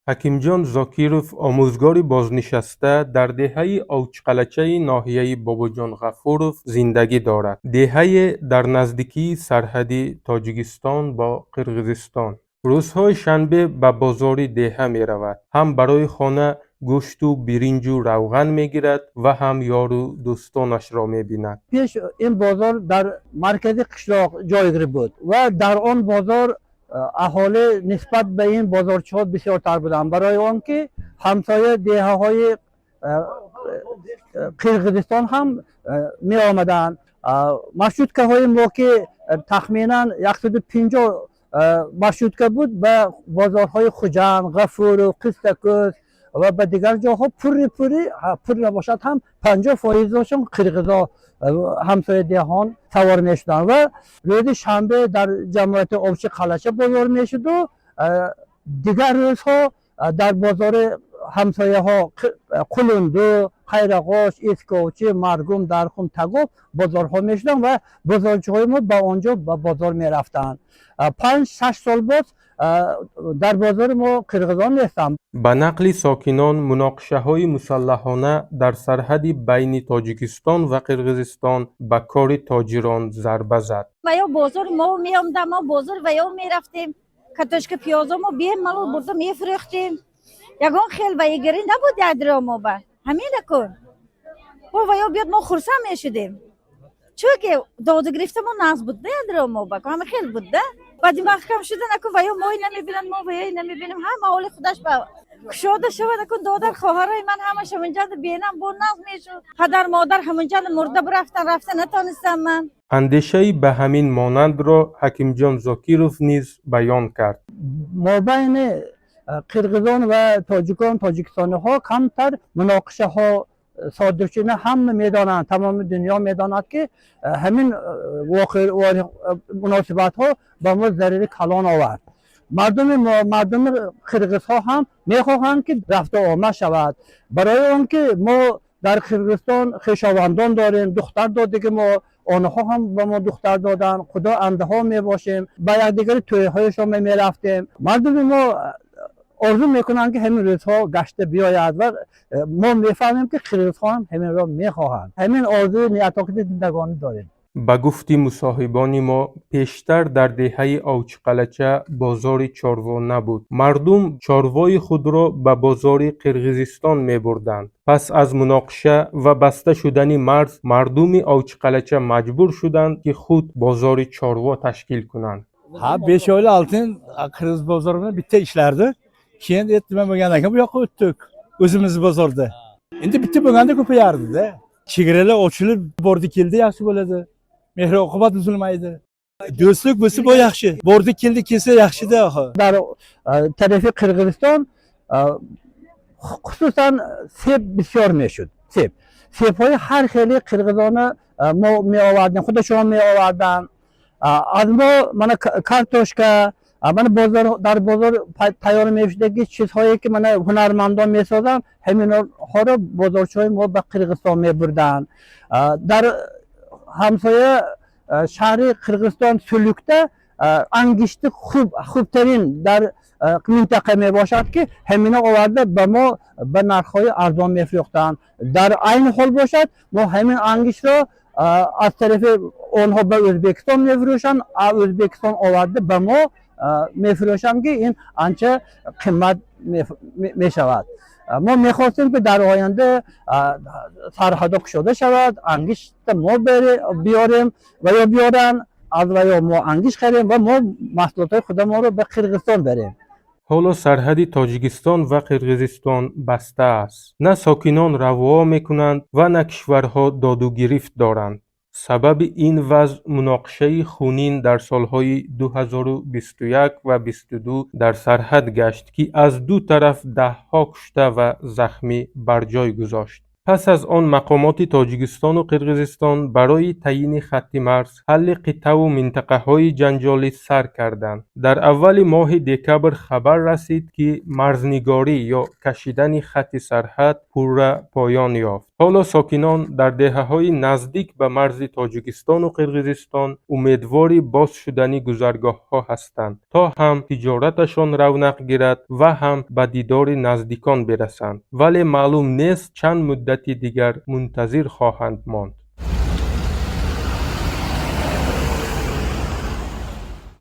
Ҳакимҷон Зокиров, омӯзгори бознишаста, дар деҳаи Овчқалъачаи ноҳияи Бобоҷон Ғафуров зиндагӣ дорад. Деҳае дар наздикии сарҳади Тоҷикистон бо Қирғизистон. Рӯзҳои шанбе ба бозори деҳа меравад. Ҳам барои хона гӯшту биринҷу равған мегирад ва ҳам ёру дӯстонашро мебинад. Пеш ин бозор дар маркази қишлоқ ҷойгир буд ва дар он бозор аҳолӣ нисбат ба ин бозорчиҳо бисёртар буданд, барои он ки ҳамсоя деҳаҳои Қирғизистон ҳам меомаданд. Маршруткаҳои мо, ки тахминан 150 маршрутка буд, ба бозорҳои Хуҷанд, Ғафуров, Қиссакӯз ва ба дигар ҷоҳо пурри пурри пур набошад ҳам, 50 фоизашон қирғизо, ҳамсоя деҳон савор мешуданд. Ва рӯзи шанбе дар ҷамоати Овчи Қалъача бозор мешуду дигар рӯзҳо дар бозори ҳамсояҳо Қулунду, Қайрағош, Эски Овчӣ, Маргум, Дархум, Тагоб бозорҳо мешуданд ва бозорчиҳои мо ба он ҷо ба бозор мерафтанд. 5-6 сол боз дар бозори мо қирғизон нестанд. Ба нақли сокинон, муноқишаҳои мусаллаҳона дар сарҳади байни Тоҷикистон ва Қирғизистон ба кори тоҷирон зарба зад. Ва ё бозор мо меомдам, мо бозор ва ё мерафтем, картошка, пиёзо мо бемалол бурда мефурӯхтем. Ягон хел ваигарӣ набуд ядро мо ба ҳамина кун бо ва ё биёд, мо хурсанд мешудем, чунки доду гирифта мо нағз буд да ядро мо ба ҳама хел буд да. Баъди маҳкам шудан акун ва ё мои намебинанд, мо ва ёи намебинем. Ҳама ҳоли худаш ба кушода шавад. Акун додар, хоҳарои ман ҳамаш ҳаминҷанда бенам бо нағз мешуд. Падар, модар ҳаминҷанда мурда бирафтан, рафта натонистам ман. Андешаи ба ҳамин монандро Ҳакимҷон Зокиров низ баён кард. Мобайни қирғизон ва тоҷикон, тоҷикистониҳо камтар муноқишаҳо содир шудани ҳама медонанд, тамоми дунё медонад, ки ҳамин муносибатҳо ба мо зарари калон овард. Мардуми мо, мардуми қирғизҳо ҳам мехоҳанд, ки рафту омад шавад, барои он ки мо дар Қирғизистон хешовандон дорем, духтар додиги мо, онҳо ҳам ба мо духтар доданд, худо андаҳо мебошем, ба якдигари тӯйҳояшон мерафтем. Мардуми мо орзу мекунанд, ки ҳамин рӯзҳо гашта биёяд ва мо мефаҳмем, ки қирғизҳо ҳам ҳаминро мехоҳанд. Ҳамин орзуи ниятокиди зиндагонӣ дорем. Ба гуфти мусоҳибони мо, пештар дар деҳаи Овчқалъача бозори чорво набуд. Мардум чорвои худро ба бозори Қирғизистон мебурданд. Пас аз муноқиша ва баста шудани марз мардуми Овчқалъача маҷбур шуданд, ки худ бозори чорво ташкил кунанд. Ha, 5 oyli oltin qirg'iz bozori bilan bitta ishlardi. Keyin nima bo'lgandan keyin bu yoqqa o'tdik, o'zimizni bozorda. Endi bitta bo'lganda ko'payardida. Chegaralar ochilib, bordi keldi yaxshi bo'ladi, mehr oqibat uzilmaydi. Do'stlik bo'lsa, bu yaxshi, bordi keldi kelsa yaxshida axir. Дар тарафи Қирғизистон хусусан себ бисёр мешуд. Себҳои ҳар хели қирғизона мо меовардем, худашон меоварданд. Аз мо мана картошка, мана бозор, дар бозор тайёр мешудаги чизҳое, ки мана ҳунармандон месозанд, ҳаминҳоро бозорчиҳои мо ба Қирғизистон мебурданд. Дар ҳамсоя шаҳри Қирғизистон Сулюкда ангишти хуб, хубтарин дар минтақа мебошад, ки ҳамина оварда ба мо ба нархҳои арзон мефурӯхтанд. Дар айни ҳол бошад, мо ҳамин ангиштро аз тарафи онҳо ба Ӯзбекистон мефурӯшанд, Ӯзбекистон оварда ба мо мефурӯшанд, ки ин анча қимат мешавад. Мо мехостем, ки дар оянда сарҳадо кушода шавад, ангишта мо биёрем ва ё биёранд аз ва ё мо ангишт харем ва мо маҳсулотҳои худамонро ба Қирғизистон барем. Ҳоло сарҳади Тоҷикистон ва Қирғизистон баста аст. На сокинон равво мекунанд ва на кишварҳо додугирифт доранд. Сабаби ин вазъ муноқишаи хунин дар солҳои 2021 ва 22 дар сарҳад гашт, ки аз ду тараф даҳҳо кушта ва захмӣ бар ҷой гузошт. Пас аз он мақомоти Тоҷикистону Қирғизистон барои таъйини хатти марз, ҳалли қитъаву минтақаҳои ҷанҷолӣ сар карданд. Дар аввали моҳи декабр хабар расид, ки марзнигорӣ ё кашидани хатти сарҳад пурра поён ёфт. Ҳоло сокинон дар деҳаҳои наздик ба марзи Тоҷикистону Қирғизистон умедвори боз шудани гузаргоҳҳо ҳастанд, то ҳам тиҷораташон равнақ гирад ва ҳам ба дидори наздикон бирасанд. Вале маълум нест, чанд муддати дигар мунтазир хоҳанд монд.